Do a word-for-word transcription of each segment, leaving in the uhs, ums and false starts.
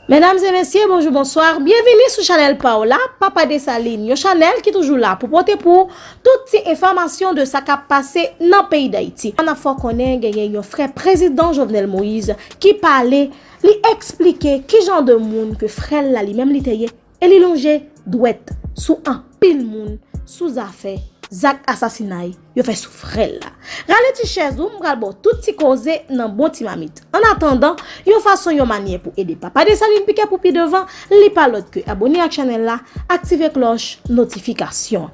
Medam e mesye, bonjou, bonswa. Byenvini sou chanèl pa w la, Papa Desalin, yon chanèl ki toujou la pou pote pou w tout ti enfòmasyon de sa k ap pase nan peyi Dayiti. N ap fè w konnen genyen yon frè prezidan Jovenel Moïse ki pale, li eksplike ki jan de moun ke frè l la li menm li te ye, e li lonje dwèt sou anpil moun sou zafè zak asasinay yo fè sou frè l la. Rale ti chèz ou, m pral ba w tout ti koze nan bon ti mamit. Annatandan, yon fason, yon manyè pou ede Papa Desalin pike pou pi devan, li pa lòt ke abòne ak chanèl la, aktive klòch notifikasyon.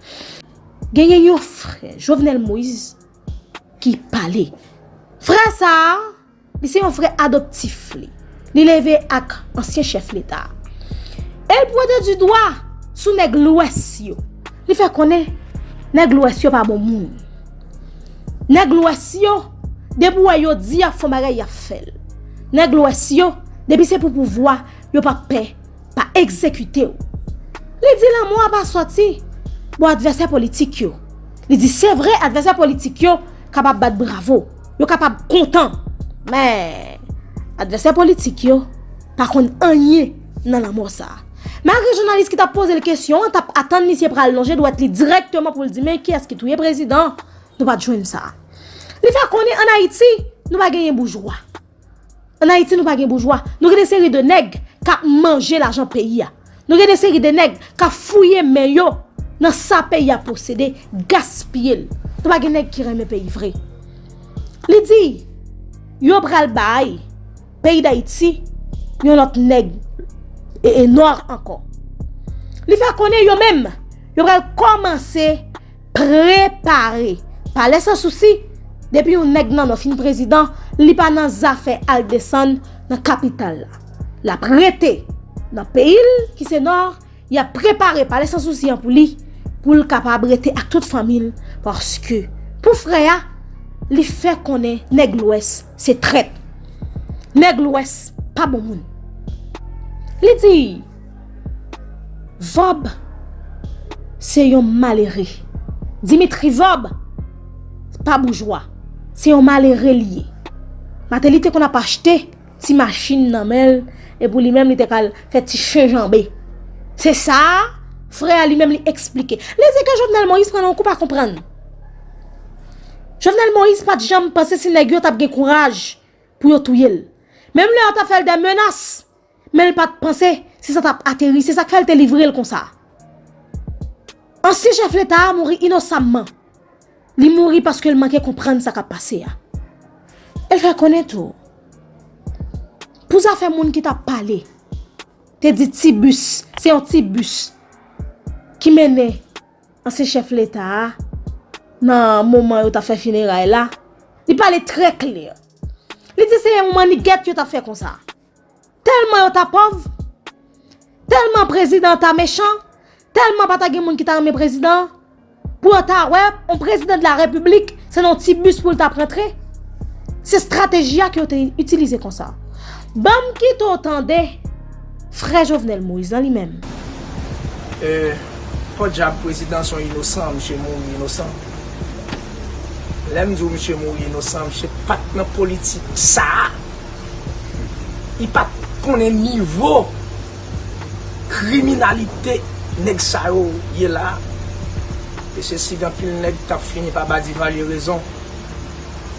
Genyen yon frè Jovenel Moïse ki pale. Frè sa a, li se yon frè adoptif li. Li leve ak ansyen chèf leta. E l pwente di dwa sou nèg lwès yo. Li fè konnen nèg lwès yo pa bon moun. Nèg lwès yo, depi w wè yo di y ap fè yon bagay, y ap fè l. Nèg lwès yo, depi se pou pouvwa, yo p ap pè pa egzekite w. Li di lanmò a pa sòti bò advèsè politik yo. Li di se vre, advèsè politik yo kapab bat bravo, yo kapab kontan, men advèsè politik yo pa konn anyen nan lanmò sa a. Malgre jounalis ki t ap poze l kesyon an t ap atann misye pral lonje dwèt li dirèkteman pou l di men kiyès ki touye prezidan, nou pa t jwenn sa. Li fè konnen ann Ayiti, nou pa genyen boujwa. Ann Ayiti, nou pa gen boujwa. Nou gen de seri de nèg k ap manje lajan peyi a. Nou gen de seri de nèg k ap fouye men yo nan sa peyi a posede, gaspiye l. Nou pa gen nèg ki renmen peyi vre. Li di, yo pral bay peyi Dayiti yon lòt nèg e, e nò ankò. Li fè konnen yo menm, yo pral kòmanse prepare. Palè Sansousi, depi yon nèg nan nò fin prezidan, li pa nan zafè al desann nan kapital la. L ap rete nan peyi l ki se nò, y ap prepare Palè Sansousi an pou li, pou l kapab rete ak tout fanmi l, paske pou frè a, li fè konnen nèg lwès se trèt. Nèg lwès pa bon moun. Li di, Vòb se yon malere. Dimitri Vòb pa boujwa. Se yon malere li ye. Mateli te konn ap achte ti machin nan men l, e pou li menm li te ka al fè ti chen janbe. Se sa, frè a li menm li eksplike. Li di ke Jovenel Moïse pran nan yon kou pa konprann. Jovenel Moïse pa t janm panse si nèg yo t ap gen kouraj pou yo touye l. Menm lè yo t ap fè l de menas, men l pa t panse si sa t ap ateri, se sa k fè l te livre l konsa. Ansyen chèf leta a mouri inosamman. Li mouri paske l manke konprann sa k ap pase a. E l fè konnen tou, pou zafè moun ki t ap pale, te di ti bis, se yon ti bis ki mennen ansyen chèf leta a nan moman yo t ap fè fineray la, li pale trè klè. Li di se yon mannigèt yo t ap fè konsa. Tèlman yo ta pòv, tèlman prezidan an ta mechan, tèlman pa ta gen moun ki ta renmen prezidan an, pou yo ta wè yon prezidan de la repiblik se nan yon ti bis pou l t ap rantre. Se estrateji a ke yo te itilize konsa. Ban m kite w tande frè Jovenel Moïse lan li menm. E, pòdyab prezidan se yon inosan, misye mouri inosan. Lè m di w misye mouri inosan, misye pa t nan politik sa a. Li pa t konnen nivo kriminalite nèg sa yo ye la. E se si gen anpil nèg k ap fini pa ba Divalye rezon.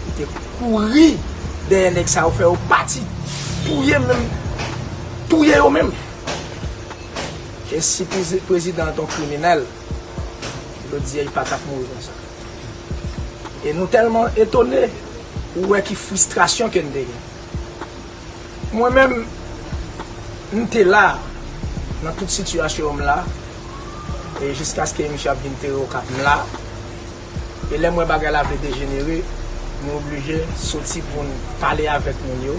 Li te kouri dèyè nèg sa yo, fè yo pati, touye menm, touye yo menm. E si prezidan an te yon kriminèl, jodi a li pa t ap mouri konsa. E nou tèlman etone pou wè ki fristrasyon ke n te gen. Mwen menm, m te la nan tout sitiyasyon yo m la, e jiskaske misye ap vin tere Okap m la. E lè m wè bagay la vle dejenere, nou oblije soti pou n pale avèk moun yo.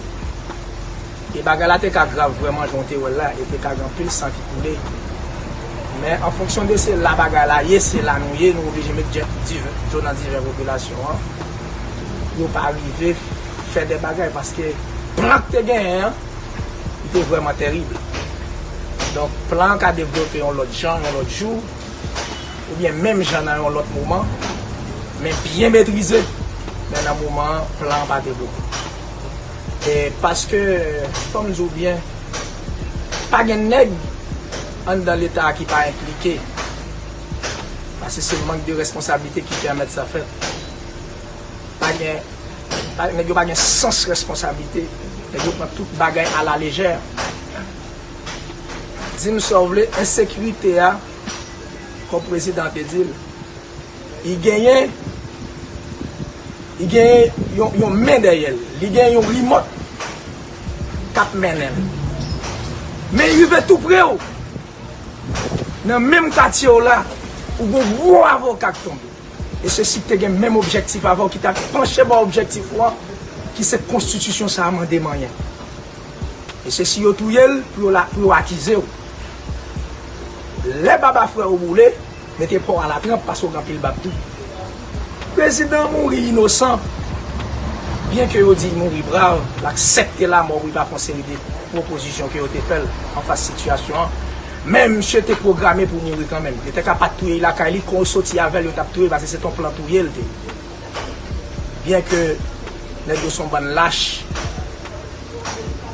E bagay la te ka grav vrèman jan w te wè l la, e te ka gen anpil san ki koule. Men an fonksyon de se la bagay la ye, se la nou ye, nou oblije met dje, diven, dlo nan diven popilasyon an pou yo pa rive fè de bagay, paske plan k te genyen an, li te vrèman tèrib. Donk plan an ka devlope yon lòt jan, yon lòt jou, oubyen menm jan nan yon lòt moman, men byen metrize. Men nan moman an, plan an pa devlope. E paske, fò m di w byen, Pa gen nèg anndan Leta a ki pa enplike. Paske se mank de responsablite ki pèmèt sa fèt. Pa gen, pa, nèg yo pa gen sans responsablite. Nèg yo pran tout bagay alalejè. Di m sa w vle, ensekirite a, kòm prezidan an te di l, li genyen, li genyen yon, yon men dèyè l. Li genyen yon rimòt k ap mennen l. Men li rive tou pre w. Nan menm katye w la, ou gon gwo avoka k tonbe. E se si k te gen menm objektif avè w, ki t ap panche bò objektif ou an, ki se konstitisyon sa a mande manyen. E se si yo touye l pou yo la, pou yo akize w. Lè baba frè w boule, mete pa w alatranp paske w gen anpil bab tou. Prezidan an mouri inosan. Byenke yo di l mouri brav, l aksepte lanmò pou li pa fè yon seri de pwopozisyon ke yo te fè l anfas sitiyasyon an. Men misye te pwograme pou mouri kanmenm. Yo te ka pa t touye l lakay li, kon yo soti avè l, yo t ap touye l, paske se t on plan touye l te ye. Byenke nèg yo se yon bann lach,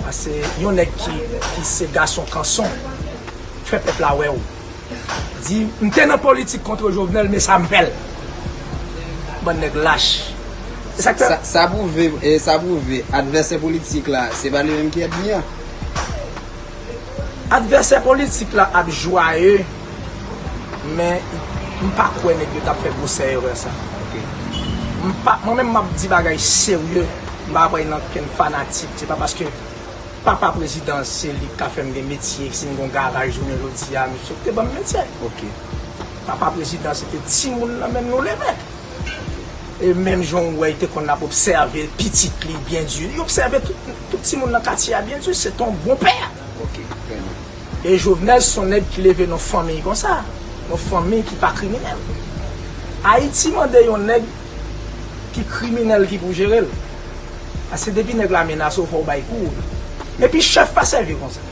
paske yon nèg ki, ki se gason kanson, fè pèp la wè w. Di, m te nan politik kont Jovenel, men sa m fè l. Bann nèg lach. Se sa k fè. Sa, sa pwouve, e sa pwouve, advèsè politik la, se pa li menm ki ènmi an. Advèsè politik la ap jwaye, men m pa kwè nèg yo t ap fè gwosè erè sa. M pa, mwen menm m ap di bagay serye, m pa pran nan kenn fanatik, se pa paske papa prezidan se li k ka fè m gen metye, si m gon garaj jounen jodi a, misye te ban m metye. Papa prezidan se te timoun nan men nou leve. E menm jan w wè, li te konn ap obsève pitit li byen di. Li obsève tout, tout timoun nan katye a byen di. Se t on bon pè. Ok, trè byen. E Jovenel se yon nèg ki leve nan fanmiy konsa. Yon fanmiy ki pa kriminèl. Ayiti mande yon nèg ki kriminèl ki pou jere l. Paske depi nèg la menase w, fò w bay kou. Epi chèf pa sèvi konsa.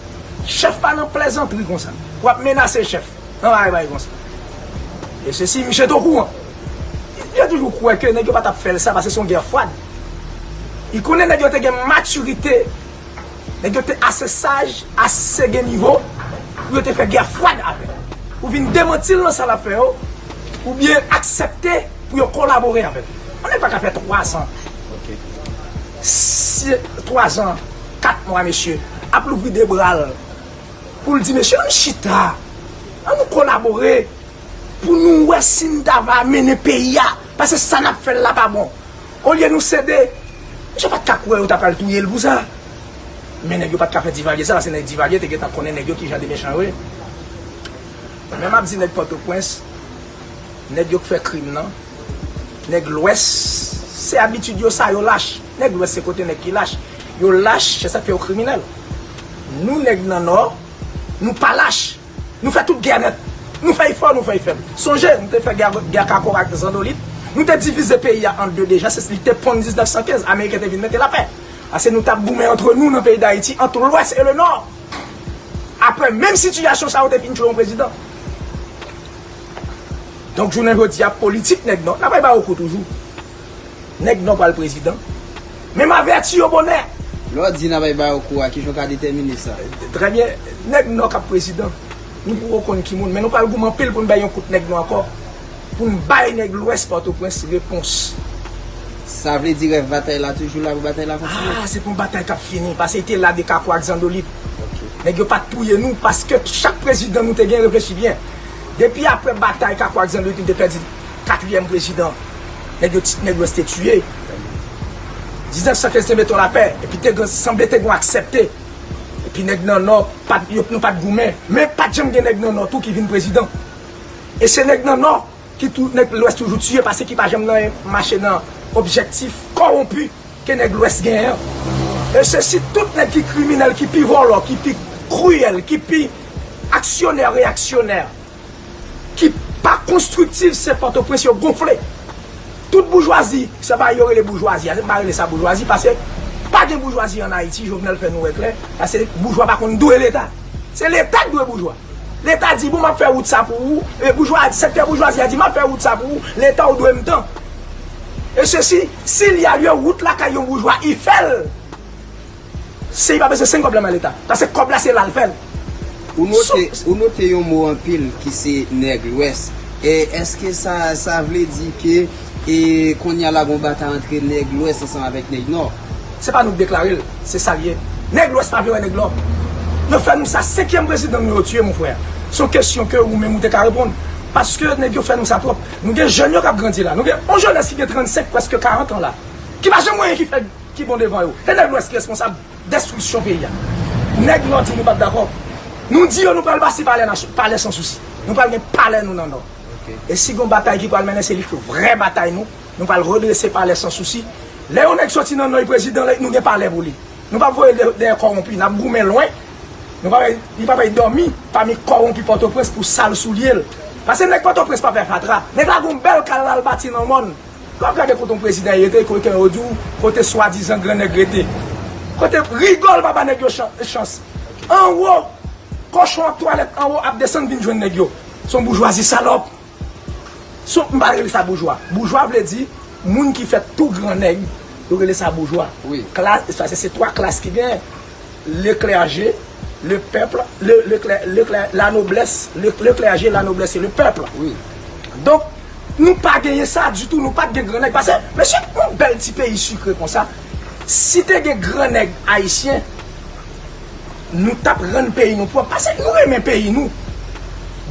Chèf pa nan plezantri konsa. W ap menase chèf. Nan bagay bagay konsa. E se si misye te okouran. Yo toujou kwè ke nèg yo pa t ap fè l sa, paske se yon gè fwad. Li konnen nèg yo te gen matirite, nèg yo te ase saj, ase gen nivo, pou yo te fè gè fwad avè l. Ou vin demanti l nan sa l ap fè yo, oubyen aksepte pou yo kolabore avè l. Yon nèg pa ka fè twa zan, si, twa zan, kat mwa, mesye, ap louvri de bra l, pou l di, mesye, ann chita, ann nou kolabore, pou nou wè si n ta va mennen peyi a, paske sa n ap fè l la pa bon. Olye nou sede, misye pa t ka kwè yo ta pral touye l pou sa. Men nèg yo pa t ka fè Divalye sa, paske nèg Divalye te gentan konnen nèg yo kijan de mechan yo ye. Men m ap di nèg Pòtoprens, nèg yo k fè krim nan, nèg Lwès, se abitid yo sa, yo lach. Nèg Lwès se kote nèg ki lach. Yo lach, se sa k fè yo kriminèl. Nou nèg nan Nò, nou pa lach. Nou fè tout gè nèt. Nou fè efò, nou fè efèb. Sonje, nou te fè gè, gè Kako ak Zandolit. Nou te divize peyi a an de deja, se li te ponn diznèf san kenz, Ameriken te vin mete lapè. Paske nou t ap goumen antre nou nan peyi Dayiti, ant Lwès e Lenò. Apre menm sitiyasyon sa yo te fin tchwe yon prezidan. Donk, jounen jodi a, politik nèg Nò, n ap bay Bawoko toujou. Nèg Nò pral prezidan. Men m avèti yo bonè. Lè w di n ap bay Bawoko a, kijan w ka detèmine sa? Trè byen, nèg Nò k ap prezidan. Nou poko konn ki moun, men nou pral goumen anpil pou n bay yon kout nèg Nò ankò. Pou n bay nèg Lwès Pòtoprens repons. Sa vle di rèv batay la toujou la pou batay la kontinye? Ah, se pa yon batay k ap fini, paske li te la de Kako ak Zandolit. Ok. Nèg yo pa t touye nou, paske chak prezidan nou te gen, reflechi byen. Depi apre batay Kako ak Zandolit, nou te pèdi katriyèm prezidan. Nèg yo, nèg Lwès te tiye. Diznèf san kenz te mete yon lapè, epi te gen, sanble te gen yon aksepte. Epi nèg nan Nò, pa t, yo, nou pa t goumen. Men pa t janm gen nèg nan Nò tou ki vin prezidan. E se nèg nan Nò ki tou, nèg Lwès toujou tiye, paske ki pa janm nan mache nan objektif kowonpi ke nèg Lwès genyen an. E se si tout nèg ki kriminèl, ki pi vòlò, ki pi kriyèl, ki pi aksyonè, reyaksyonè, ki pa konstriktif, se Pòtoprens yo gonfle. Tout boujwazi, se pa yo rele boujwazi a, se pa rele sa boujwazi, paske pa gen boujwazi an Ayiti, Jovenel fè nou wè klè, paske boujwa pa konn dwe Leta. Se Leta k dwe boujwa. Leta di, bon, m ap fè wout sa pou ou, e boujwa, sektè boujwazi a di, m ap fè wout sa pou ou, Leta ou dwe m tan. E se si, si li a lye wout lakay yon boujwa, li fè l. Se li pa bezwen senk kòb nan men Leta. Paske kòb la se la l fè l. Ou note, ou note yon mo anpil ki se nèg lwès. E èske sa, sa vle di ke e kounye a la gon batay antre nèg lwès ansanm avèk nèg nò? Se pa nou k deklare l, se sa l ye. Nèg lwès pa vle wè nèg nò. Yo fè nou sa, senkyèm prezidan nou yo tiye, mon frè. Se yon kesyon ke ou menm ou te ka reponn. Paske nèg yo fè nou sa twòp. Nou gen jèn yo k ap grandi la. Nou gen yon jenès ki gen trannsenk, prèske karant an la, ki pa janm wè anyen ki fèt, ki bon devan yo. E nèg lwès ki responsab destriksyon peyi a. Nèg nò di nou pa t dakò. Nou di yo nou pral bati palè, palè Sansousi. Nou pral gen palè nou nan nò. E si gon batay ki pral mennen, se li k vrè batay nou. Nou pral redrese palè Sansousi. Lè yon nèg soti nan nò, li prezidan, nou gen palè pou li. Nou p ap voye dèyè kòwonpi, n ap goumen lwen. Nou pa, li pa pral dòmi pami kòwonpi Pòtoprens pou sal soulye l. Paske nèg Pòtoprens pa fè fatra. Nèg la gon bèl kay l al bati nan mòn. Lè w ap gade kote yon prezidan rete, kote yo di w, kote swadizan gran nèg rete. Kote rigòl pa ba nèg yo chans. Anwo, kochon ak twalèt anwo ap desann vin jwenn nèg yo. Se yon boujwazi salòp. Se yon, m pa rele sa boujwa. Boujwa vle di moun ki fè tou gran nèg, yo rele sa boujwa. Klas, paske se twa klas ki genyen. Le clergé, le peuple, le, le clè-, le clè-, la noblesse, le, le clergé, la noblesse et le peuple. Donk, nou pa genyen sa ditou, nou pa t gen gran nèg. Paske, mesye, yon bèl ti peyi sikre konsa, si te gen gran nèg ayisyen, nou t ap rann peyi nou pwòp. Paske nou renmen peyi nou.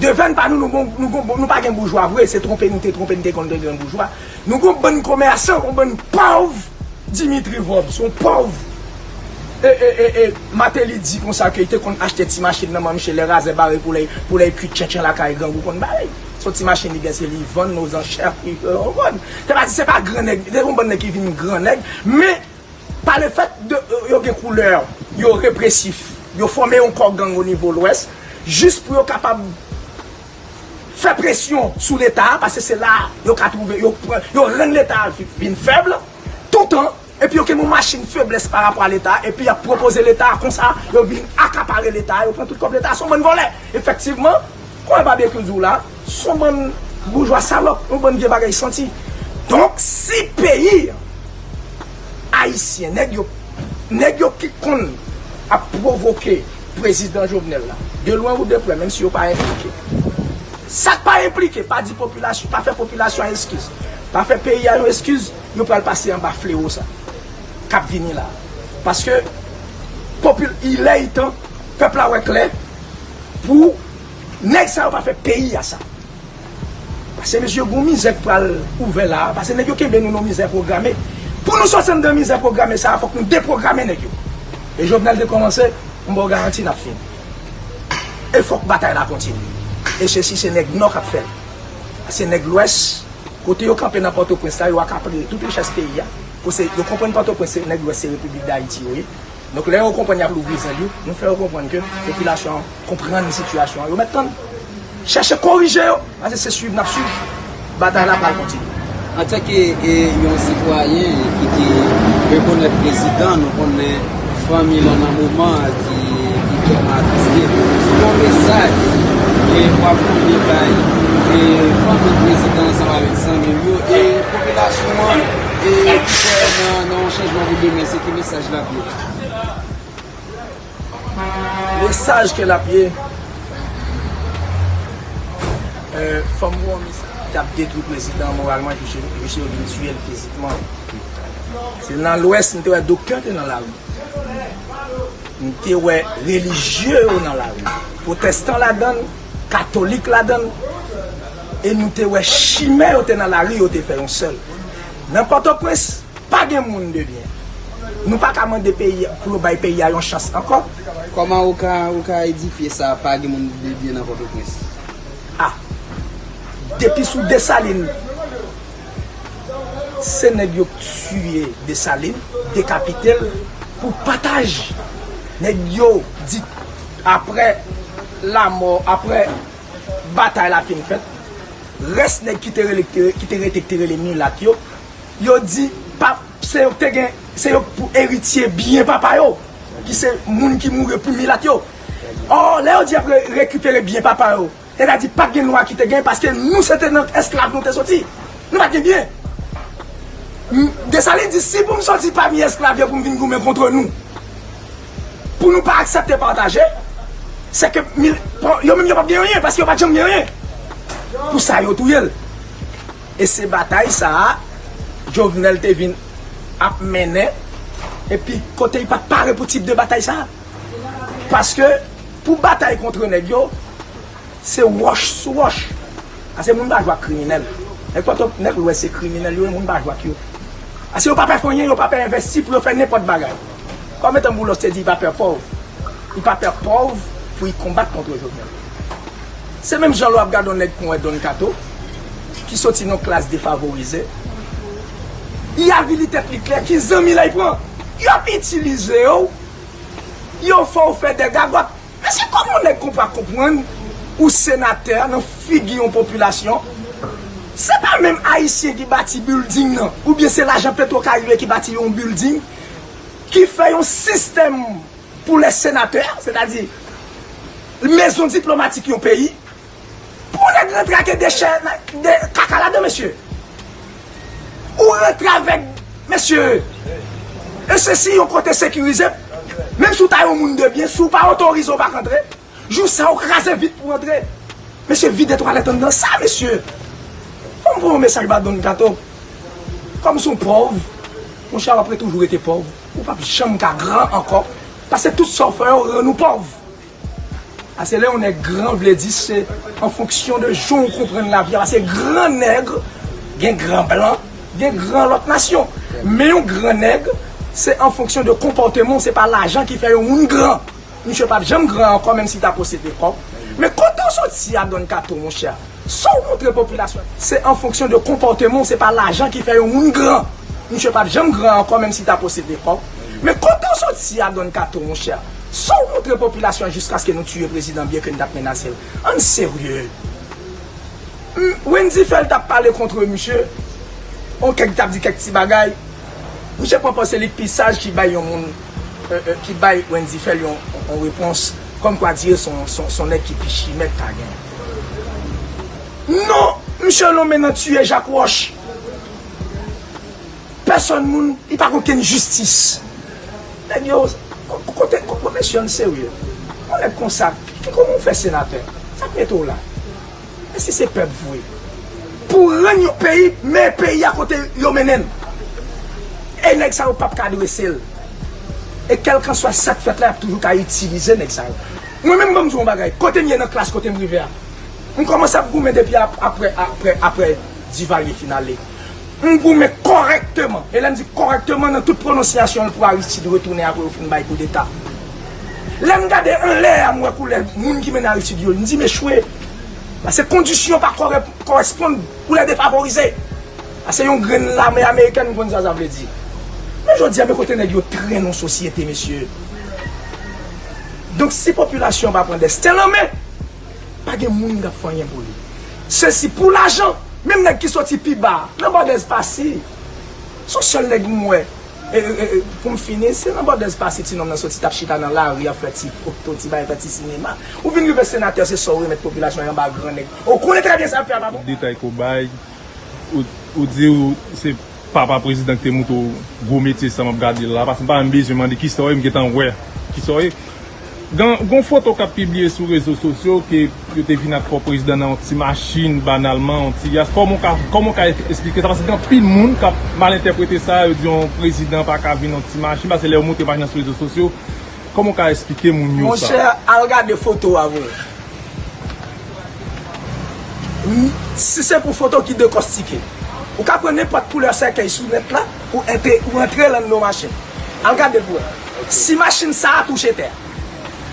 Devèn pa nou, nou gon, nou gon, nou pa gen boujwa vre, se twonpe nou te twonpe, nou te konn te gen boujwa. Nou gon bann komèsan, yon bann pòv. Dimitri Vorbe, se yon pòv. E, e, e, e, Martelly di konsa ke li te konn achte ti machin nan men misye, lè razè bare pou lè, pou lè kuit tchentchen lakay, grangou konn bare. Se yon ti machin li gen, se li vann aux enchères, li, euh, ou konprann? Se pa, se pa gran nèg, se yon bann nèg ki vin gran nèg, men pa le fèt de, euh, yo gen koulè, yo represif, yo fòme yon kò gang o nivo Lwès, jis pou yo kapab fè presyon sou Leta a, paske se la a yo ka twouve, yo pran, yo rann Leta a vi-, vin fèb, toutan, epi yo gen yon machin feblès pa rapò a Leta a, epi y ap pwopoze Leta a konsa, yo vin akapare Leta a, yo pran tout kòb Leta a, se yon bann vòlè. Efektivman, kòman Babekyou di w la, se yon bann boujwa salòp, yon bann vye bagay santi. Donk, si peyi ayisyen, nèg yo, nèg yo ki konn ap pwovoke prezidan Jovenel la, de lwen ou de prè, menm si yo pa enplike. Sa k pa enplike, pa di popilasyon, pa fè popilasyon an eskiz, pa fè peyi a yon eskiz, yo pral pase anba flewo sa k ap vini la. Paske popil-, il est temps, pèp la wè klè pou nèg sa yo pa fè peyi a sa. Paske, mesye, gon mizè k pral ouvè la a. Paske nèg yo kenbe nou nan mizè pwograme. Pou nou soti anndan mizè pwograme sa a, fòk nou depwograme nèg yo. E Jovenel te kòmanse, m ba w garanti n ap fini. E fòk batay la kontinye. E sesi, se nèg Nò k ap fè l. Se nèg Lwès, kote yo kanpe nan Pòtoprens la, yo akapare tout richès peyi a. Kote yo konprann Pòtoprens, se nèg Lwès, se Repiblik Dayiti yo ye. Donk, lè yo konprann y ap louvri zèl yo, nou fè yo konprann ke popilasyon an konprann sitiyasyon an. Yo mèt tann, chèche korije yo, paske se swiv n ap swiv. Batay la pral kontinye. Antanke, e, yon sitwayen ki te rekonèt prezidan, nou konnen fanmi l nan moman ki, ki trè atriste. Se yon mesaj ke w ap voye bay, e, fanmi prezidan ansanm avèk zanmi l yo, e popilasyon an, e, ki kwè nan, nan yon chanjman pou demen, se ki mesaj l ap ye? Mesaj ke l ap ye, euh, fò m voye yon mesaj ki t ap detwi prezidan an moralman, jis, jis yo vin tiye l fizikman. Se nan Lwès, m te wè doktè te nan lari. M te wè relijye yo nan lari. Pwotestan ladan l, katolik ladan l. E nou te wè chimè yo te nan lari, yo te fè yon sèl. Nan Pòtoprens, pa gen moun de byen. Nou pa ka mande peyi pou yo bay peyi a yon chans ankò. Kòman ou ka, ou ka edifye sa, pa gen moun de byen nan Pòtoprens? A, depi sou Desalin, se nèg yo k tiye Desalin, dekapite l pou pataj. Nèg yo di, apre lamò, apre batay la fin fèt, rès nèg ki te rele, ki te rete, ki te rete, ki te rele milat yo, yo di, pa, se yo k te gen, se yo k pou eritye byen papa yo, ki se moun ki mouri pou milat yo. Ò, lè yo di y ap re-, rekipere byen papa yo, sètadi pa t gen nwa ki te gen, paske nou se te nan esklav nou te soti. Nou pa t gen byen. M-, Desalin di, si pou m soti pami esklav yo pou m vin goumen kont nou, pou nou pa aksepte pataje, Se ke mil, bon, yo menm yo p ap gen anyen, paske yo pa t janm gen anyen. Pou sa, yo touye l. E se batay sa a, Jovenel te vin ap mennen, epi kote li pa t pare pou tip de batay sa a. Paske, pou batay kont nèg yo, se wòch sou wòch. Paske moun pa jwe ak kriminèl. Nèg pòtò, nèg lwès se kriminèl yo ye, moun pa jwe ak yo. Paske yo pa pè fè anyen, yo pa pè envesti pou yo fè nenpòt bagay. Kòm etan Boulos te di, li pa pè pòv. Li pa pè pòv pou li konbat kont Jovenel. Se menm jan lè w ap gade yon nèg kon wè Don Kato, ki soti nan klas defavorize, li avili tèt li klè, ki zanmi la li pran. Y ap itilize w, yo fè w fè dè gagòt. Mesye, kòman yon nèg konpa konprann ou senatè nan figi yon popilasyon? Se pa menm Ayisyen ki bati bilding nan, oubyen se lajan Petro Caribe ki bati yon bilding, ki fè yon sistèm pou lè senatè, sètadi mezon diplomatik yon peyi, pou nèg rantre ak dechè, de kaka ladan, mesye. Ou rantre avèk, mesye, e se si yon kote sekirize, menm si w ta yon moun de byen, si w pa otorize, w pa k antre. Jou sa, w kraze vit pou w antre. Mesye, vide twalèt anndan sa, mesye. Fò m voye yon mesaj ba Don Kato. Kòm se yon pòv, monchè, w ap toujou rete pòv. Ou p ap janm ka gran ankò. Paske tout sa w fè yo rann ou pòv. Paske lè yon nèg gran, vle di se an fonksyon de jan w konprann lavi a. Paske gran nèg gen gran blan, gen gran lòt nasyon. Men yon gran nèg, se an fonksyon de konpòteman w, se pa lajan ki fè yon moun gran. Misye p ap janm gran ankò, menm si l ta posede kòb. Men kote w soti a, Don Kato, monchè? Sa w montre popilasyon an, se an fonksyon de konpòteman w, se pa lajan ki fè yon moun gran. Misye p ap janm gran ankò, menm si l ta posede kòb. Men kote w soti a, Don Kato, monchè? Sa w montre popilasyon an jiskaske nou tiye prezidan, byen ke n t ap menase l? Ann serye. M, Wendy Phèl t ap pale kont misye, on kèk t ap di kèk ti bagay. Misye pran pòz se li k pi saj ki bay yon moun, e, e, ki bay Wendy Phèl yon, yon repons, kòmkwa dire se on, se on, se on nèg ki pi chimè k ta genyen. Non, misye lonmen nan tiye Jak Wòch. Pèsòn moun, li pa gen okenn jistis. Nèg yo, ko-, kote, ko-, ko-, mesye, ann serye. Yon nèg konsa, ki, kòman w fè senatè? Sa k mete w la? E si se pèp vre? Pou rann yon peyi, men peyi a kote yo mennen l. E nèg sa yo p ap ka drese l. E kèlkanswa sa k fèt la, y ap toujou ka itilize nèg sa yo. Mwen menm, ban m di w yon bagay. Kote m ye nan klas, kote m rive a, m kòmanse ap goumen depi ap-, apre, apre, apre Divalye fin ale. M goumen kòrèkteman. E lè m di kòrèkteman, nan tout pwononsyasyon l pou Aristide retounen apre yo fin bay koudeta. Lè m gade anlè a, m wè koulè moun ki mennen Aristide yo, m di m echwe. Paske kondisyon pa kòrè-, kòresponn pou lè defavorize. Paske yon grenn lame amerikèn, m konn sa sa vle di. Men jodi a, men kote nèg yo trennen yon sosyete, mesye. Donk, si popilasyon an pa pran desten l an men, pa gen moun k ap fè anyen pou li. Se si pou lajan, menm nèg ki soti pi ba, nan Bòdèz Pasi, se yon sèl nèg m wè. E, e, e, e, pou m fini, se nan Bòdèz Pasi ti nonm nan soti t ap chita nan lari ap fè ti foto, ti bagay, fè ti sinema. Ou vin rive senatè, se sa w remèt popilasyon an anba gran nèg. Ou konnen trè byen sa l ap fè a pa bon. Detay ke w bay, ou, ou di w se papa prezidan ki te montre w gwo metye sa m ap gade l la, paske m pa menm bezwen mande kisa w ye, m gentan wè kisa w ye. Gen, gen yon foto k ap pibliye sou rezo sosyo ke yo te vin ak kò prezidan nan yon ti machin, banalman, yon ti yas. Kòman w ka, kòman w ka esplike sa? Paske gen anpil moun k ap mal entèprete sa, yo di yon prezidan pa ka vin nan yon ti machin, paske lè yo montre machin nan sou rezo sosyo, kòman w ka esplike moun yo sa? Monchè, al gade foto a vre. M, si se pou foto ki dekòstike, ou ka pran nenpòt koulè sèkèy sou nèt la, ou entre, ou antre l anndan machin. Al gade l pou wè. Si machin sa a touche tè,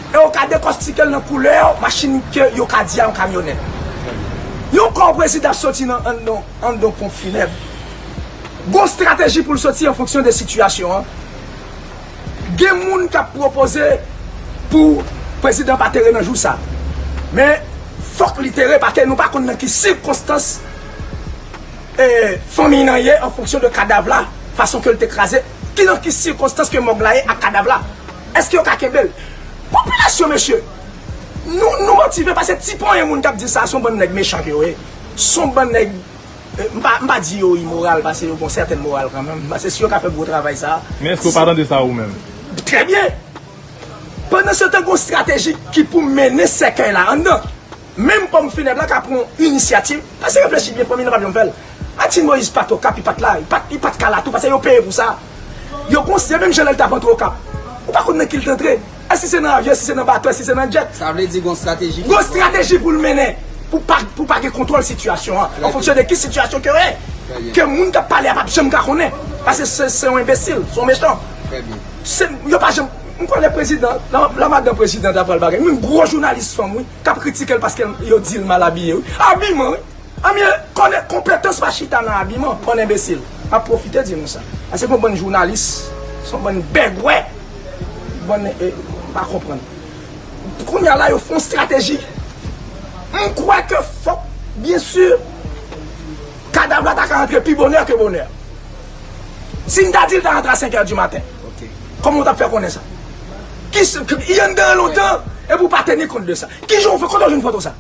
e ou ka dekòstike l nan koulè machin ke yo ka di a yon kamyonèt. Yon kò prezidan ap soti nan anndan, anndan ponp finèb. Gon estrateji pou l soti an fonksyon de sitiyasyon an. Gen moun k ap pwopoze pou prezidan pa tere nan jou sa. Men, fòk li tere, paske nou pa konn nan ki sikonstans, e, fanmiy nan ye an fonksyon de kadav la, fason ke l te kraze, ki nan ki sikonstans ke mòg la ye ak kadav la. Èske yo ka kenbe l? Popilasyon, mesye, nou, nou motive, paske ti ponyen moun k ap di sa, se yon bann nèg mechan ke yo ye. Se yon bann nèg E, m pa, m pa di yo imoral, paske yo gon sètèn moral kanmenm. Paske si yo ka fè gwo travay sa a. Men èske w pa tande sa ou menm? Trè byen. P Pandan se tan, gen yon estrateji ki pou mennen sèkèy la anndan. Menm pòm finèb la ka pran yon inisyativ, pase reflechi byen, fanmi nan pa janm fè l. Martine Moïse pa t Okap, li pa t la, li pa t, li pa t ka la tou, paske yo peye pou sa. Yo konsidere menm jan lè l t ap antre Okap. Ou pa konn nan ki l t antre. Èske se nan avyon, èske se nan bato, èske se nan djèt? Sa vle di gon estrateji ki Gon estrateji pou l mennen, pou pa, pou pa gen kontwòl sitiyasyon an, an fonksyon de ki sitiyasyon ke yo ye. Ke moun k ap pale a p ap janm ka konnen. Paske se, se yon enbesil, se yon mechan. Se, yo pa janm, m konnen prezidan, la, la madan prezidan ta pral bagay. Menm gwo jounalis fanm, wi, k ap kritike l paske yo di l mal abiye, wi. Abiman, wi. Anmye, konnen konpetans pa chita nan abiman, bann enbesil. M ap pwofite di nou sa. Paske gon bann jounalis, se yon bann bègwè, bann, eh, m pa konprann. Kounye a la, yo fè yon estrateji. M kwè ke fòk, byen si, kadav la ta ka antre pi bonè ke bonè. Si m ta di l ta antre a senkè di maten, kòman w t ap fè konnen sa? Ki s-, ki, y anndan an lontan, epi w pa teni kont de sa. Kijan w fè, kote w jwenn foto sa?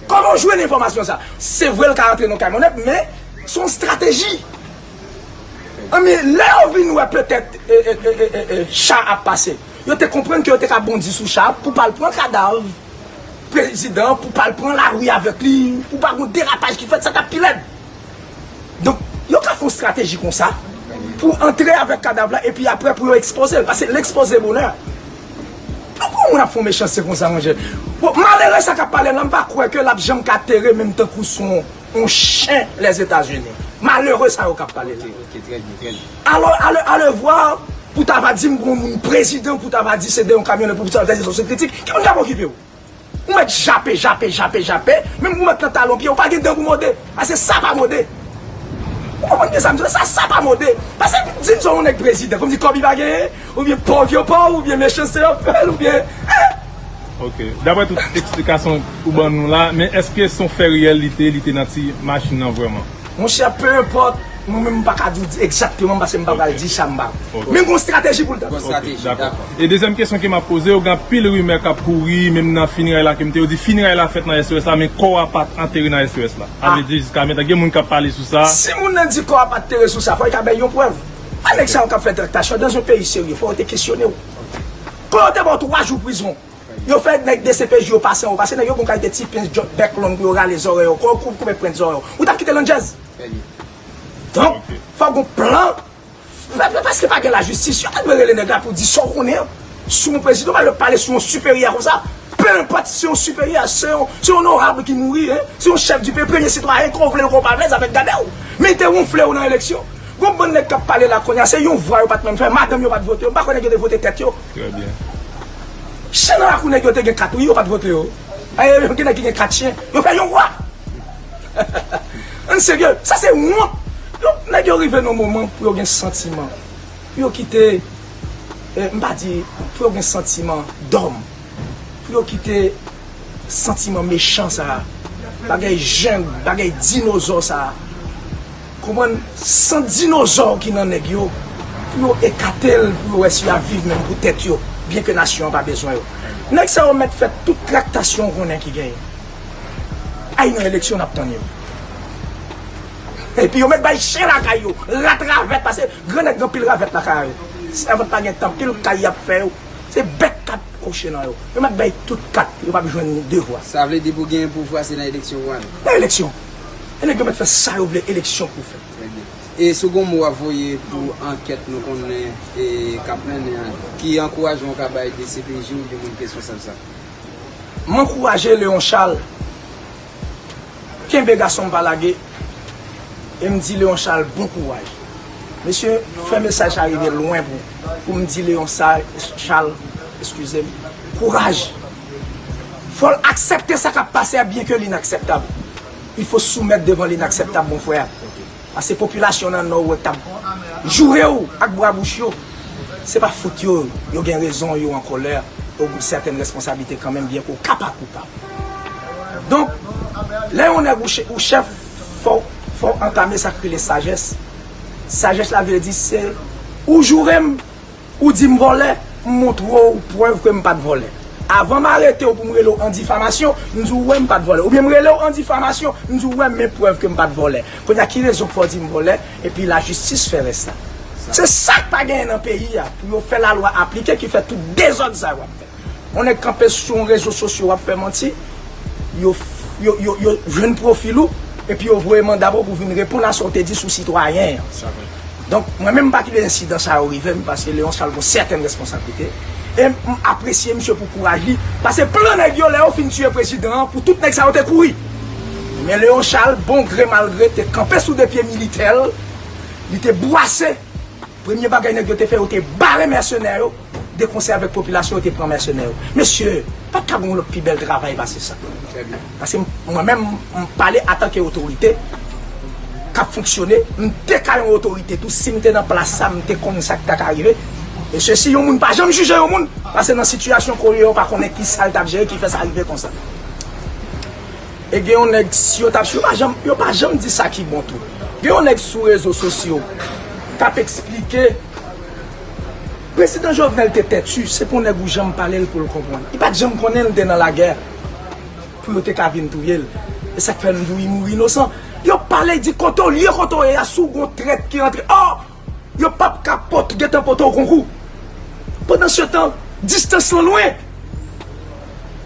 Kòman w jwenn enfòmasyon sa? Se vre l ka antre nan kay monnèt, men se yon estrateji. Anmye, lè yo vin wè petèt, e, e, cha ap pase, yo te konprann ke yo te ka bondi sou cha pou pa al pran kadav prezidan, pou pa al pran lari avèk li, pou pa gon derapaj ki fèt, sa t ap pi lèd. Donk, yo ka fè yon estrateji konsa pou antre avèk kadav la epi apre pou yo ekspoze l, paske l ekspoze bonè. Donk, pou yon moun ap fè yon mechanste konsa, monchè. Bon, malere sa k ap pale la, m pa kwè ke l ap janm ka tere menm tankou se yon, yon chen Lèzetazini. Malere sa yo k ap pale la. Ok, ok, trè byen, trè byen. Alò, ale, ale vwa, pou ta va di m gon moun prezidan, pou ta va di se de yon kamyonèt, pou ta va di se yon kritik, ki moun k ap okipe w? Ou mèt jape, jape, jape, jape. Menm ou mèt nan talon pye, ou pa gen dan pou mòde. Paske sa pa mòde. Ou konprann byen sa m di w la? Sa, sa pa mòde. Paske di m se yon nèg prezidan, kòmsi kòb li pa genyen, oubyen pòv yo pòv, oubyen mechanste yo ap fè l, oubyen, eh! Ok. Daprè tout eksplikasyon ou ban nou la, men èske se yon fè reyèl li te, li te nan ti machin nan vrèman? Monchè, peu importe, mwen menm m pa ka di w egzakteman paske m pa pral di sa m pa. Ok. Men gon estrateji pou l ta fèt. Gon estrateji, dakò. E dezyèm kesyon ke m ap poze w, gen anpil rimè k ap kouri, menm nan fineray la ke m te, yo di fineray la fèt nan S O S la, men kò a pa t antere nan S O S la. Sa vle di jiska mentnan gen moun k ap pale sou sa. Si moun nan di kò a pa t antere sou sa, fò yo ta bay yon prèv. A nèg sa yo k ap fè traktasyon, dans yon peyi serye, fò yo te kesyone w. Kò yo te ba w twa jou prizon. Yo fè nèg D C P J yo pase anwo, paske nèg yo gon kalite ti pens djòk bèk long pou yo rale zòrèy yo. Kò yo koupe pwent zòrèy yo. Ou t ap kite l an djèz? Donk, fò gon plan. Pa, pa, paske pa gen lajistis, yo ta dwe rele nèg la pou di sa w konnen an. Sou yon prezidan, ou pa dwe pale sou yon siperyè konsa. Peu importe si se yon siperyè, se yon, se yon onorab ki mouri, en, se yon chèf di peyi, premye sitwayen, ke w vle l, ke w pa vle, sa fèk gade w. Men te wonfle w nan eleksyon. Gon bann nèg k ap pale la kounye a, se yon vwa yo pa t menm fè, madanm yo pa t vote yo, m pa kwè nèg yo te vote tèt yo. Trè byen. Chen nan lakou nèg yo te gen kat, wi, yo pa t vote yo. Ay, gen nèg ki gen kat chen, yo fè yon vwa. Ann serye, sa se wont. Donk, nèg yo rive nan moman pou yo gen santiman. Pou yo kite, eh, m pa di, pou yo gen santiman dòm. Pou yo kite santiman mechan sa a. Bagay jeng, bagay dinozò sa a. Konprann? San dinozò ki nan nèg yo, pou yo ekate l, pou yo wè si y ap viv menm pou tèt yo, byen ke nasyon an pa bezwen yo. Nèg sa yo mèt fè tout traktasyon w konnen ki genyen. Ay nan eleksyon n ap tann yo. Epi yo mèt bay chen lakay yo, rat ravèt, paske grannèg gen anpil ravèt lakay yo. Sèvant pa gen tan, pil kay y ap fè yo. Se bèt k ap kouche nan yo. Yo mèt bay tout kat, yo p ap jwenn de vwa. Sa vle di pou genyen pouvwa se nan eleksyon pou ale? Nan eleksyon. E nèg yo mèt fè sa yo vle, eleksyon pou fèt. Trè byen. E si w gon mo w ap voye pou ankèt nou konnen e k ap mennen an, ki ankourajman w ka bay D C P J oubyen moun ke responsab sa? M ankouraje Léon Charles. Kenbe gason m pa lage. E m di Léon Charles bon kouraj. Mesye, fè mesaj sa rive lwen pou, pou m di Léon Sa-, Charles, eskize m, kouraj. Fò l aksepte sa k ap pase a, byen ke l inakseptab. Il faut soumettre devant l'inakseptab, mon frè. Paske popilasyon nan Nò ou wè k t ap joure w ak bwa bouch yo, se pa fout yo, yo gen rezon, yo an kòlè, yo gen sètèn responsablite kanmenm, byen ke w ka pa koupab. Donk, lè yon nèg ou che-, ou chèf, fò, fò w antame sa k rele sajès. Sajès la vle di se, ou joure m, ou di m vòlè, m montre w prèv ke m pa t vòlè. Avan m arete w pou m rele w an difamasyon, m di w wè m pa t vòlè. Oubyen m rele w an difamasyon, m di w wè men prèv ke m pa t vòlè. Kounye a ki rezon k fè w di m vòlè, epi lajistis fè rès la. Se sa k pa genyen nan peyi a, pou yo fè lalwa aplike ki fè tout dezòd sa yo ap fè. Yon nèg kanpe sou yon rezo sosyo w ap fè manti, yo, yo, yo, yo jwenn pwofil ou, epi yo voye manda pou ou vin reponn a sa w te di sou sitwayen an. Donk, mwen menm m pa kite ensidan sa yo rive m, paske Léon Charles gon sètèn responsablite. E m apresye misye pou kouraj li, paske plan nèg yo, lè yo fin tiye prezidan an, pou tout nèg sa yo te kouri. Men Léon Charles, bon gre mal gre, te kanpe sou de pye militè l, li te bwase. Premye bagay nèg yo te fè, yo te bare mèsenè yo, de konsè avèk popilasyon, yo te pran mèsenè yo. Mesye, pa t ka gen yon lòt pi bèl travay pase sa. Paske m- mwen menm, m pale antanke otorite k ap fonksyone, m te ka yon otorite tou, si m te nan plas sa, m te konn sa k ta ka rive. Mesye, si yon moun pa janm jije yon moun, paske nan sitiyasyon kounye a, ou pa konnen ki sa l t ap jere, ki fè sa rive konsa. E gen yon nèg, si yo t ap, yo pa janm, yo pa janm di sa ki bon tou. Gen yon nèg sou rezo sosyo k ap eksplike, Prezidan Jovenel te tèti, se pou nèg ou janm pale l pou l konprann. Li pa t janm konnen l te nan lagè pou yo te ka vin touye l. E sa k fè nou di wi, mouri inosan. Yo pale, di kote w ye, kote w ye a, si w gon trèt ki rantre. Oh! Yo p ap ka pot, gentan pote w konkou. Pandansetan, distans lan lwen.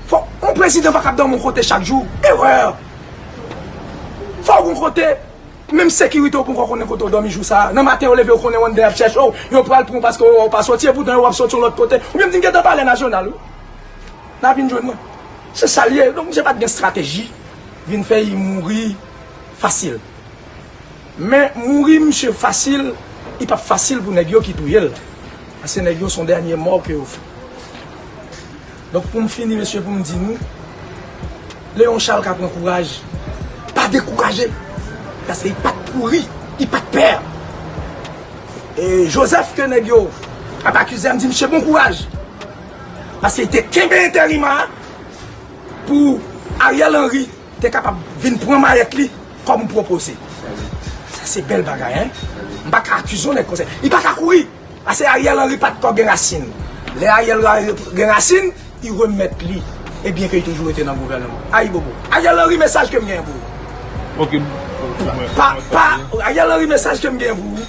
Fò, yon prezidan pa kab dòmi yon kote chak jou. Erè! Fò w gon kote, menm sekirite w poko konnen kote w dòmi jou sa a. Nan maten, yo leve, yo konnen w anndan y ap chèche w. Yo pral pran w paske w pa soti, epoutan yo w ap soti yon lòt kote. Oubyen m di m gentan palè nasyonal, wi. N a vin jwenn mwen. Se sa l ye. Donk, misye pa t gen estrateji. Vin fè y mouri fasil. Men mouri misye fasil, li p ap fasil pou nèg yo ki touye l. Paske nèg yo se yon dènye mò ke yo fè. Donk pou m fini, mesye, pou m di nou, Léon Charles ka pran kouraj. Pa dekouraje. Paske li pa t kouri, li pa t pè. E Joseph ke nèg yo ap akize a, m di misye bon kouraj. Paske li te kenbe enterim a pou Ariel Henry te kapab vin pran mayèt li kòm ou pwopoze. Sa se bèl bagay, en. M pa ka akize yon nèg konsa. Li pa ka kouri. Paske Ariel Henry pa t ko gen rasin. Lè Ariel Henry gen rasin, li remèt li. E byen ke li toujou rete nan gouvènman. Ayibobo. Ariel Henry, mesaj ke m gen pou ou. Ok. Pa, pa, Ariel Henry, mesaj ke m gen pou ou.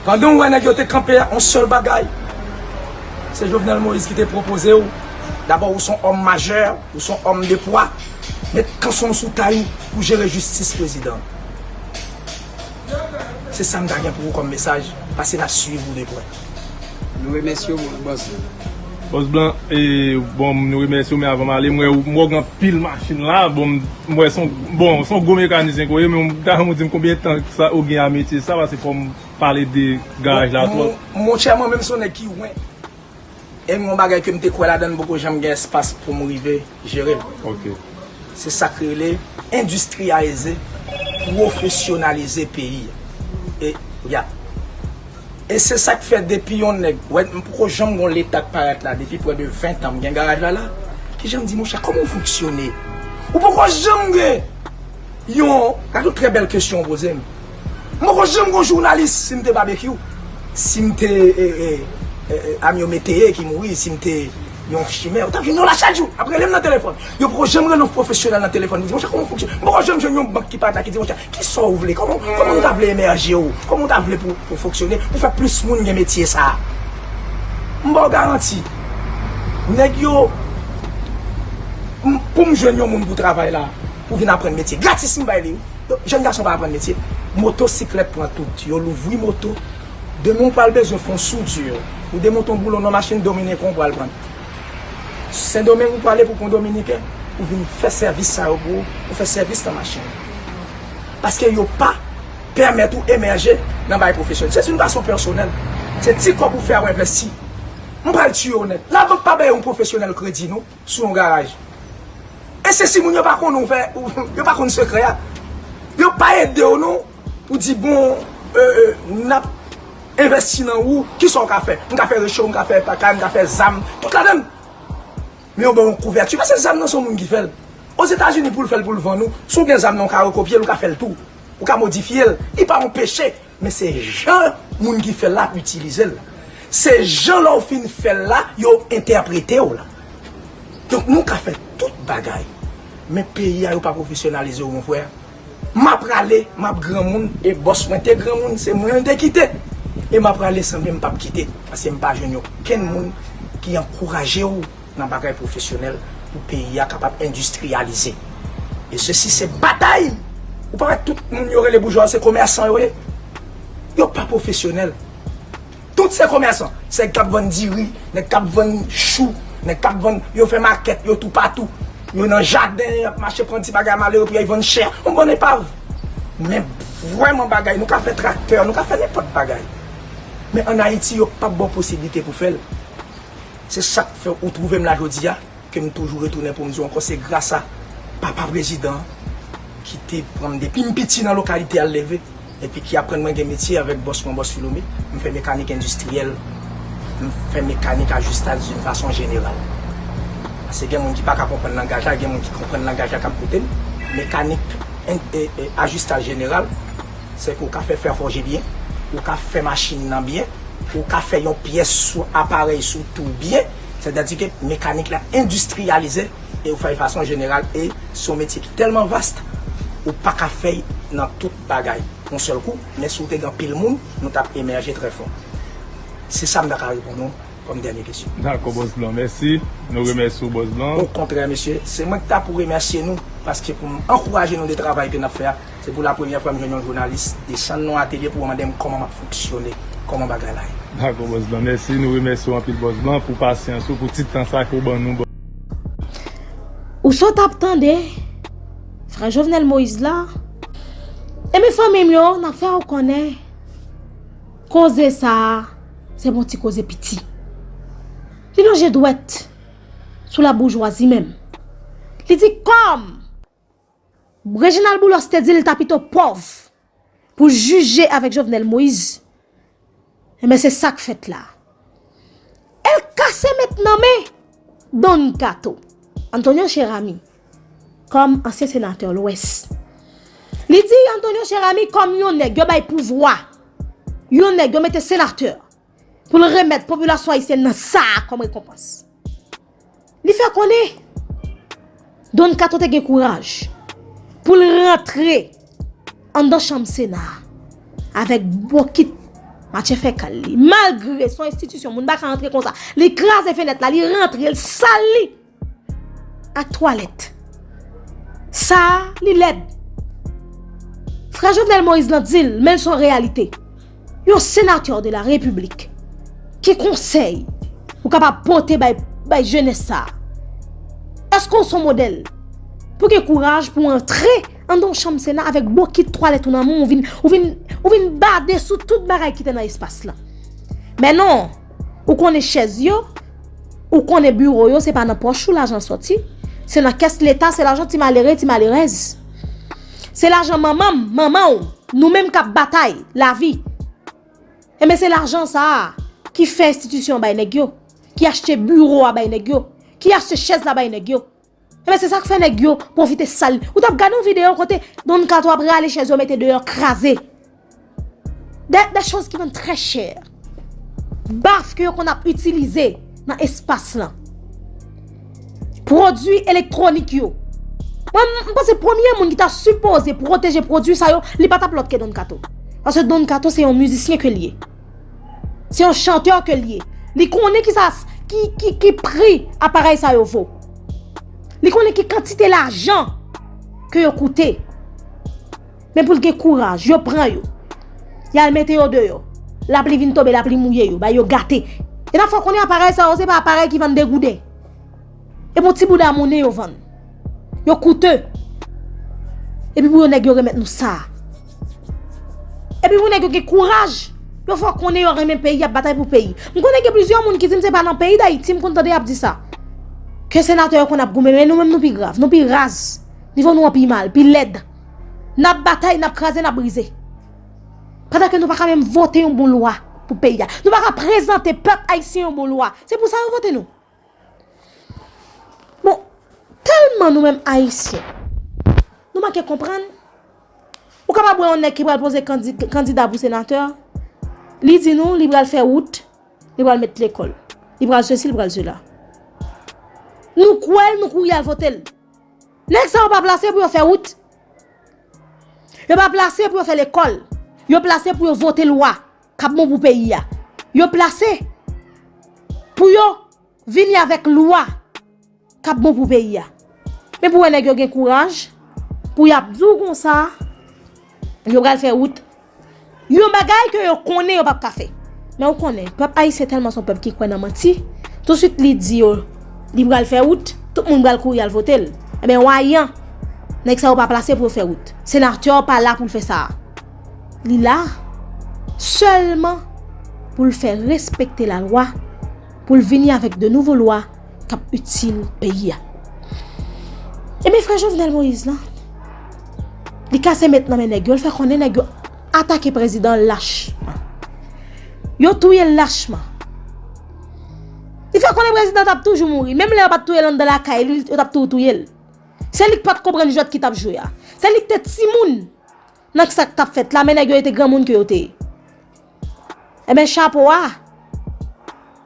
Pandan w wè nèg yo te kanpe a, yon sèl bagay. Se Jovenel Moïse ki te pwopoze w. Dabò, ou se yon òm majè, ou se yon òm de pwa. Met kanson w sou tay ou pou jere jistis prezidan. Se sa m ta gen pou ou kòm mesaj, paske n ap swiv ou de prè. Nou remèsye w, bòs. Bòs Blan, e, bon, nou remèsye w, men avan m ale, m wè w, m wè w gen anpil machin la, bon, m wè se yon, bon, se yon gwo mekanisyen ke w ye, men m ta renmen w di m konbyen tan sa ou gen a metye sa, paske fò m pale de garaj la twòp. Mon, monchè, mwen menm se yon nèg ki wen. E m gon bagay ke m te kwè ladan l, m poko janm gen espas pou m rive jere l. Ok. Se sa k rele endistriyalize, pwofesyonalize peyi a. E, ya. E se sa k fè depi yon nèg, wè, m poko janm gon leta k parèt la, depi prè de ven tan m gen garaj la la, ki jan m di, monchè, kòman w fonksyone? Ou poko janm gen yon, gade yon trè bèl kesyon w poze m. M poko janm gon jounalis si m te babekyou. Si m te, e, e, e, e, Amyo Meteye ki mouri, si m te yon chimè, ou t ap jwenn yo la chak jou, ap rele m nan telefòn. Yo poko janm rele yon pwofesyonèl nan telefòn pou di, monchè, kòman w fonksyone? M poko janm jwenn yon bank ki parèt la ki di, monchè, kisa w vle? Kòman, kòman nou ta vle emèje w? Kòman w ta vle pou, pou fonksyone? Pou fè plis moun gen metye sa a? M ba w garanti, nèg yo, m- pou m jwenn yon moun pou travay la, pou vin aprann metye. Gratis m bay li, wi. Jèn gason pa aprann metye. Motosiklèt pran tout. Yo louvri moto. Demen w pral bezwen fè yon soudi. Ou demonte yon boulon nan machin, dominiken w pral pran. Sendomeng ou prale pou pran yon dominiken, ou vin fè sèvis sa yo pou ou, ou fè sèvis nan machin. Paske yo pa pèmèt ou emèje nan bagay pwofesyonèl. Se yon fason pèsonèl. Se ti kòb ou fè a ou envesti. M pral tiye w nèt. Labank pa bay yon pwofesyonèl kredi non, sou yon garaj. E se si moun yo pa konnen w fè, ou- yo pa konn sekrè a. Yo pa ede w non, pou di bon, e, e, n ap envesti nan ou, kisa w ka fè? M ka fè recho, m ka fè pakay, m ka fè zam, tout ladan l. Men yo ba w yon kouvèti, paske zam nan se yon moun ki fè l. Ozetazini pou l fè l pou l vann ou, si w gen zam nan w ka rekopye l, ou ka fè l tou. Ou ka modifye l. Li pa yon peche, men se jan moun ki fè l la ap itilize l. Se jan lè w fin fè l la, yo entèprete w la. Donk nou ka fè tout bagay. Men peyi a yo pa pwofesyonalize w, mon frè. M ap prale, m ap granmoun, e bòs mwen te granmoun, se mwen l te kite. E m ap rale sanble m p ap kite, paske m pa jwenn okenn moun ki ankouraje w nan bagay pwofesyonèl pou peyi a kapab endistriyalize. E sesi se batay! Ou pa wè tout moun yo rele boujwa se komèsan yo ye? Yo pa pwofesyonèl. Tout se komèsan. Se nèg k ap vann diri, nèg k ap vann chou, nèg k ap vann, yo fè makèt, yo toupatou. Yo nan jaden, y ap mache pran ti bagay malere pou y al vann chè. Yon bann epav. Men vrèman bagay, nou ka fè traktè, nou ka fè nenpòt bagay. Men ann Ayiti, yo p ap ba w posiblite pou fè l. Se sa k fè ou twouve m la jodi a, ke m toujou retounen pou m di w ankò, se gras a papa prezidan an ki te pran m depi m piti nan lokalite a l leve, epi ki aprann mwen gen metye avèk bòs mwen, bòs Filome. M fè mekanik endistriyèl, m fè mekanik ajistaj yon fason jeneral. Paske gen moun ki pa ka konprann langaj la, gen moun ki konprann langaj la k ap koute m. Mekanik en- e- e- ajistaj jeneral, se ke w ka fè fè fòje byen, ou ka fè machin nan byen, ou ka fè yon pyès sou aparèy sou tou byen, sètadi ke mekanik la endistriyalize e ou fè l fason jeneral e se yon metye ki tèlman vast, ou pa ka fè l nan tout bagay yon sèl kou, men si w te gen anpil moun, nou t ap emèje trè fò. Se sa m ta ka reponn ou kòm dènye kesyon. Dakò, Bòs Blan, mèsi. Nou remèsye w, Bòs Blan. Okontrè, mesye, se mwen ki ta pou remèsye nou, paske pou m ankouraje nou de travay ke n ap fè a, se pou la premyè fwa m jwenn yon jounalis desann nan yon atelye pou mande m kòman m ap fonksyone, kòman bagay la ye. Dakò, Bòs Blan, mèsi. Nou remèsye w anpil, Bòs Blan, pou pasyans ou, pou ti tan sa ke w ban nou. Ou sot ap tande frè Jovenel Moïse la. Ebyen, fanmi m yo, n ap fè w konnen koze sa a, se pa yon ti koze piti. Li lonje dwèt sou laboujwazi menm. Li di kòm Reginald Boulos te di l ta pito pòv pou jije avèk Jovenel Moïse, enben se sa k fèt la. E l kase met nan men Don Kato, Antonio Cheramy, kòm ansyen senatè Lwès. Li di Antonio Cheramy kòm yon nèg yo bay pouvwa, yon nèg yo mete senatè pou l remèt popilasyon ayisyèn nan sa a kòm rekonpans. Li fè konnen Don Kato te gen kouraj pou l rantre anndan chanm Sena a avèk bokit matye fèkal li. Malgre se yon enstitisyon, moun pa ka rantre konsa. Li kraze fenèt la, li rantre, l sal li ak twalèt. Sa a, li lèd. Frè Jovenel Moïse lan di l, men l se yon reyalite. Yon senatè de la repiblik, ki konsèy ou kapab pote bay, bay jenès sa a? Èske w se yon modèl pou gen kouraj pou w antre anndan yon chanm Sena avèk bokit twalèt ou nan men w, ou vin, ou vin, ou vin bade sou tout bagay ki te nan espas lan? Men non, ou konnen chèz yo, ou konnen biwo yo, se pa nan pòch ou lajan sòti, se nan kès Leta, se lajan ti malere, ti malerèz. Se lajan manman m, manman w, nou menm k ap batay lavi. Enben, se lajan sa a ki fè enstitisyon bay nèg yo, ki achte biwo a bay nèg yo, ki achte chèz la bay nèg yo. Enben, se sa k fè nèg yo pwofite sal. Ou t ap gade yon videyo kote Don Kato ap rale chèz yo mete deyò kraze. Des, des choses qui vendent très cher. Baf ke yo konn ap itilize nan espas lan. Pwodui elektwonik yo. Mwen, m, m panse premye moun ki ta sipoze pwoteje pwodui sa yo, li pa t ap lòt ke Don Kato. Paske Don Kato se yon mizisyen ke l ye. Se yon chantè ke l ye. Li konnen ki sa, ki, ki, ki pri aparèy sa yo vo. Li konnen ki kantite lajan ke yo koute. Men pou l gen kouraj, yo pran yo. Y al mete yo deyò. Lapli vin tonbe, lapli mouye yo, bay yo gate. E n ap fè w konnen aparèy sa yo, se pa aparèy ki vann de gouden. E pou ti bouda monnen yo vann. Yo koute. Epi pou yo nèg yo remèt nou sa. Epi pou nèg yo gen kouraj, yo fè w konnen yo renmen peyi, y ap batay pou peyi. M konnen gen plizyè moun ki di m se pa nan peyi Dayiti m konn tande y ap di sa. Ke senatè yo konn ap goumen, men nou menm nou pi grav, nou pi raz. Nivo nou an pi mal, pi lèd. N ap batay, n ap kraze, n ap brize. Pandan ke nou pa ka menm vote yon bon lwa pou peyi a. Nou pa ka prezante pèp ayisyen yon bon lwa. Se pou sa yo vote nou. Bon, tèlman nou menm ayisyen, nou manke konprann. Ou kapab wè yon nèg ki pral poze kandi-, kandida pou senatè, li di nou li pral fè wout, li pral met lekòl, li pral sesi, li pral sela. Nou kwè l, nou kouri al vote l. Nèg sa yo pa plase pou yo fè wout. Yo pa plase pou yo fè lekòl. Yo plase pou yo vote lwa. k ap bon pou peyi a. Yo plase pou yo vini avèk lwa k ap bon pou peyi a. Men pou wè nèg yo gen kouraj pou y ap di w konsa, yo pral fè wout. Yon bagay ke yo konnen yo p ap ka fè. Men ou konnen, pèp ayisyen tèlman se yon pèp ki kwè nan manti, tousuit li di yo, li pral fè wout, tout moun pral kouri al vote l. Ebyen, wayan, nèg sa yo pa plase pou yo fè wout. Senatè pa la pou l fè sa. Li la sèlman pou l fè respekte lalwa, pou l vini avèk de nouvo lwa k ap itil peyi a. Ebyen, frè Jovenel Moïse lan, li kase met nan men nèg yo, l fè konnen nèg yo atake prezidan lachman. Yo touye l lachman. Li fè konnen prezidan t ap toujou mouri. Menm lè yo pa t touye l anndan lakay li, yo t ap toujou touye l. Se li k pa t konprann jwèt ki t ap jwe a. Se li k te timoun nan sa k t ap fèt la, men nèg yo te granmoun ke yo te ye. Ebyen, chapo a,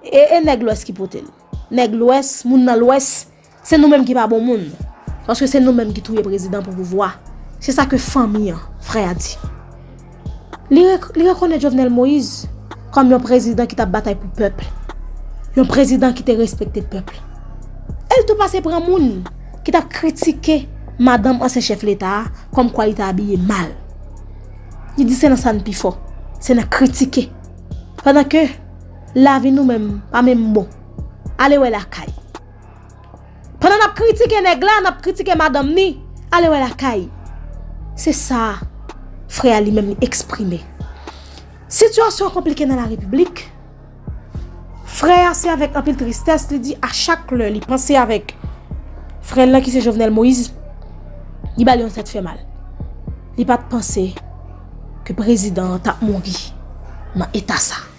e, e nèg Lwès ki pote l. Nèg Lwès, moun nan Lwès, se nou menm ki pa bon moun. Paske se nou menm ki touye prezidan pou pouvwa. Se sa ke fanmi an, frè a di. Li, rek- li rekonèt Jovenel Moïse kòm yon prezidan ki t ap batay pou pèp. Yon prezidan ki te respekte pèp. E l tou pase pran moun ki t ap kritike madanm ansyen chèf leta a kòmkwa li te abiye mal. Li di se nan sa n pi fò, se nan kritike. Pandan ke lavi nou menm pa menm bon. Ale wè lakay. Pandan n ap kritike nèg la, n ap kritike madanm ni, ale wè lakay. Se sa frè a li menm li eksprime. Sitiyasyon an konplike nan la repiblik. Frè a se avèk anpil tristès li di a chak lè li panse avèk frè l lan ki se Jovenel Moïse, li ba li yon tèt fè mal. Li pa t panse ke prezidan an t ap mouri nan eta sa.